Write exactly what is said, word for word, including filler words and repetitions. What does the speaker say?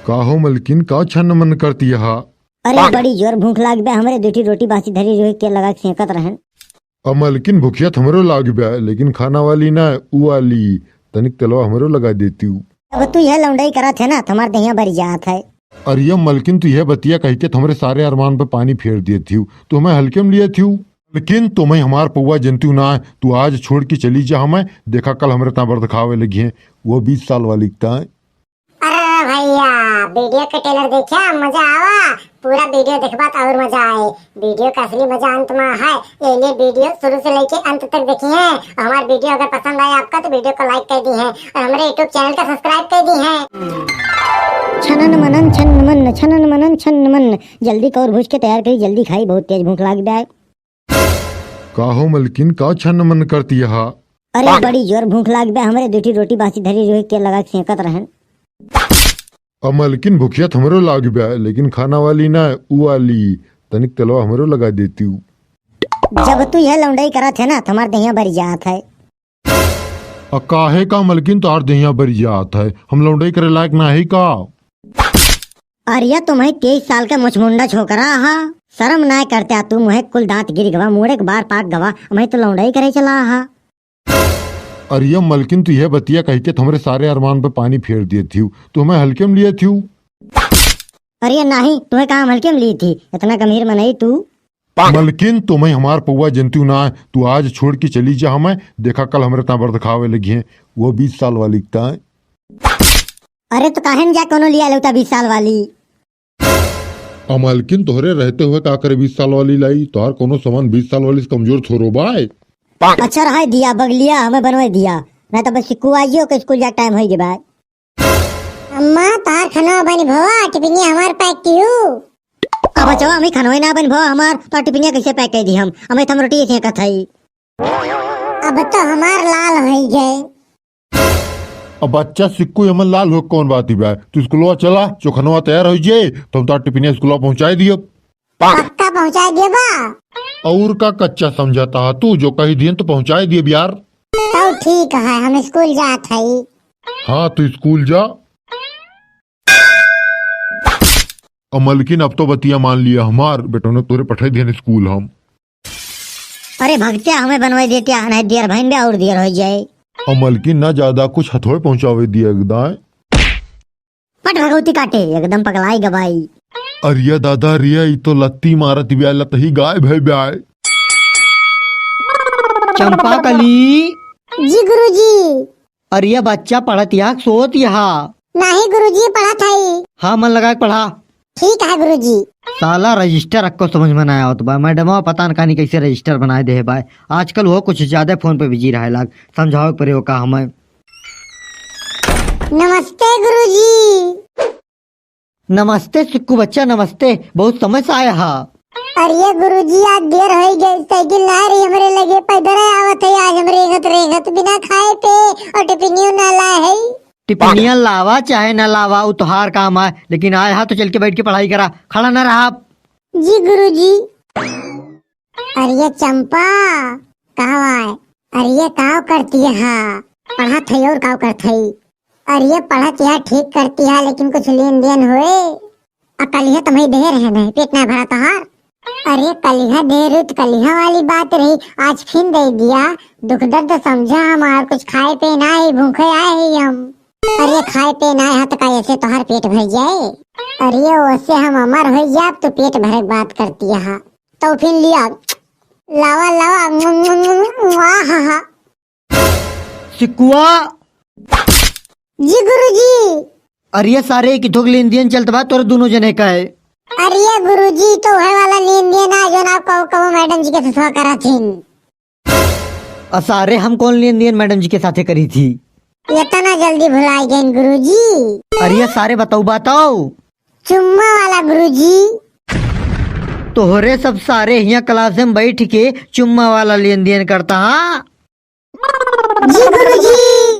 काहो मलकिन, का छन्न मन करती हा? अरे, बड़ी जोर भूख लाग बे हमरे, दू ठी रोटी बासी धरी रहे, तेल लगा के सेंकत रहन। अब मलकिन, भुखिया त हमरो लाग बे, लेकिन खाना वाली ना, ऊ वाली, तनिक तेलवा हमरो लगा देती हूँ। अब तू यह लौंडई करत है ना, त हमार देहिया बरि जात है। अरे मलकिन, तू यह बतिया कह के त हमरे सारे अरमान पे पानी फेर देती हूँ, तू हमें हल्के में लियत हूँ। लेकिन तुम्हें हमार पौवा जनती ना है, तू आज छोड़ के चली जा हमें, देखा कल हमरे ता बर्द खावे लगी है, वो बीस साल वाली ता। अरे भैया, वीडियो के ट्रेलर देखा, मजा आवा। पूरा वीडियो देखबा त और मजा आए। वीडियो का असली मजा अंत में है, ये लिए वीडियो शुरू से लेके अंत तक देखिए। और हमार वीडियो अगर पसंद आए आपका तो वीडियो को लाइक कर दी है और हमारे YouTube चैनल का सब्सक्राइब कर दी है। छनन मनन छन्न मन, छनन मनन छन्न मन। जल्दी कौर भूज के तैयार करी, जल्दी खाई, बहुत तेज भूख लाग बे। काहो मलकिन, का छन्न मन करती हा? अरे, बड़ी जोर भूख लाग बे हमरे, दू ठी रोटी बासी धरी रहे, तेल लगा के सेंकत रहन। अब मलकिन, भुखिया त हमरो लाग बे, लेकिन खाना वाली ना, ऊ वाली, तनिक तेलवा हमरो लगा देती हूँ। जब तू यह लौंडई करत है ना, त हमार देहिया बरि जात है। अ काहे का मलकिन, तोहार देहिया बरि जात है, हम लौंडई करे लायक ना है का? अरे, तुम्हें तेईस साल का मुछमुंडा छोकरा हा, शर्म ना करते तू, मुहे कुल दांत गिर गवा, मुड़े के बार पाक गवा, मैं तो लौंडई करे चला हा। अरे मलकिन, तू यह बतिया कह के त हमरे सारे अरमान पे पानी फेर दियत हूँ, तू हमें हल्के में लियत हूँ। अरे नहीं, तुम्हें कहाँ हम हल्के में ली थी, इतना गंभीर मनई तू। मलकिन, तुम्हें हमार पौवा जनती ना है, तू आज छोड़ के चली जा हमें, देखा कल हमरे ता बर्द खावे लगी है, वो बीस साल वाली ता। अरे तो काहे न जा कोनो लिया लेवता बीस साल वाली। अ मलकिन, तोहरे रहते हुए का करे बीस साल वाली लाई? तोहार कोनो सामान बीस साल वाली से कमजोर थोड़ो बाय। अच्छा रहा दिया बगलिया, हमें बनवाई दिया, नहीं तो बस सिक्कू आइयो के स्कूल जा टाइम होई गे बाय। अम्मा, तोहार खाना बन भवा, टिफिनिया हमार पैक किहू। अब बचवा, हमें खाना ना बन भवा हमार, तो टिफिनिया कैसे पैक कर दी हम? हमें तो हम रोटी ऐसे कथई। अब तो हमार लाल होई गए। अब बच्चा सिक्कू एमन लाल हो कौन बात ही बा? तू स्कूलवा चला, चोखनवा तैयार हो जे, तो हम तार टिफिनिया स्कूलवा पहुँचाई दियो। पक्का पहुँचाई दियो बा। और का कच्चा समझता है तू, जो कही दियन तो पहुँचाई दियो यार। तो ठीक है, हम स्कूल जात हई। हाँ, तू स्कूल जा। अ मलकिन, अब तो बतिया मान लिया हमार, बेटो ने तोरे पठाई दियन स्कूल हम। अरे भगत्या, हमें बनवाई देत्या, नहीं देर भइन बे और देर हो जाए। अ मलकिन, ना ज्यादा कुछ हथौड़े पहुँचावे दिया एकदम। पट भगवती काटे, एकदम पगलाई गबाई। अरिया दादा रिया, ई तो लत्ती मारत बिया, लतही गाय भय ब्याय। चंपा कली। जी गुरुजी। अरिया बच्चा पढ़त या सोत यहा? नहीं गुरुजी, पढ़त हई। हाँ, मन लगा के पढ़ा। ठीक है गुरुजी। साला रजिस्टर अक्को समझ में ना आवत बा। मैडमवा पता न कहानी कैसे रजिस्टर बनाए दे है बा। आजकल वो कुछ ज्यादा फोन पे बिजी रहे लाग। समझावे के पड़े का हमें। नमस्ते गुरुजी। नमस्ते सिक्कू बच्चा, नमस्ते। बहुत समय से आया हा। अरे गुरुजी, आज देर हो गई, साइकिल ना रही हमरे लगे, पैदल आवत है आज हम रेंगत रेंगत बिना खाए पे और टिफिनियो ना लाए है। टिफिनिया लावा चाहे ना लावा, उ तोहार काम आए, लेकिन आए हा तो चल के बैठ के पढ़ाई करा, खड़ा ना रहा। जी गुरुजी। अरे चंपा, कहाँ आए? अरे काव करती है? पढ़त है और काव करत है? अरे पढ़त यह ठीक करती है, लेकिन कुछ लेन देन होए? आ कलिहा तुम्हें देहे रहे नहीं, पेट ना भरा तोहार। अरे कलिहा दे रही तो कलिहा वाली बात रही, आज फिन दे दिया। दुख दर्द समझा हमार, कुछ खाए पे ना है, भूखे आए हैं हम। अरे खाए पे ना है तो का ऐसे तोहार पेट भर जाए? अरे ओसे हम अमर हो जाब तो पेट भरे के बात करती है। तो फिन लिया, लावा लावा, मुआ, हा हा। सिकुआ। जी गुरुजी। अरे सारे की थोक लेन देन चलत बा तोरे दोनों जने का है। अरे गुरुजी, तो है वाला लेन देन आ जो ना कहो कहो मैडम जी के ससुआ करा थीन। अ सारे हम कौन लेन देन मैडम जी के साथे करी थी? इतना जल्दी भुलाई गए गुरुजी। अरे सारे बताओ बताओ। चुम्मा वाला गुरुजी। तोहरे सब सारे हिया क्लास में बैठ के चुम्मा वाला लेन देन करता हा। जी गुरुजी।